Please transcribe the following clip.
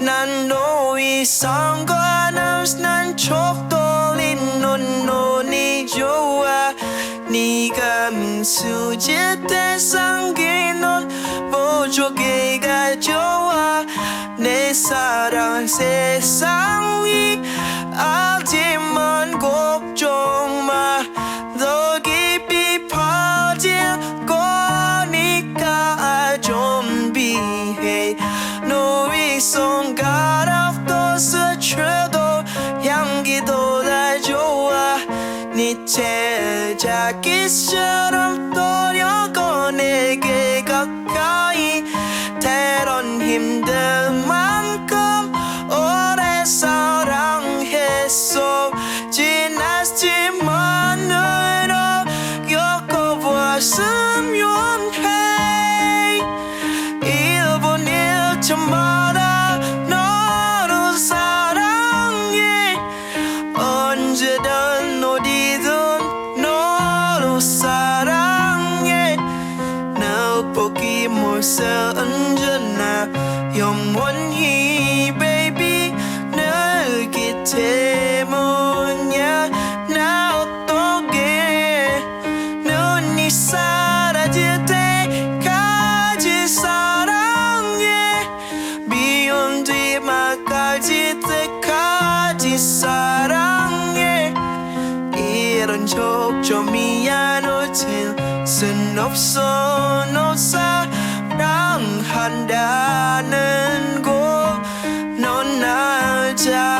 난 너의 선글라스 난 촉돌린 눈이 좋아 네가 민수짓 대상기 넌 보조개가 좋아 내 사랑 세상이 알지만 걱정 마 더 깊이 퍼질 거니까 준비해 너의 손가락도 스쳐도 향기도 다 좋아 네 제자기처럼 떠려고 내게 가까이 때론 힘든 만큼 오래 사랑했어 지났지만으로 겪어보았으면 해 1분 1초마다 너를 사랑해 언제든 어디든 너를 사랑해 널 보기 멀서 언제나 영원히 baby 널 때문이야 나 어떻게 눈이 사라질 때까지 사랑해 미운 뒤막까지 때까지 사랑해 이런 족점이야 널 칠 순 없어 너 사랑한다는 거 넌 날 잘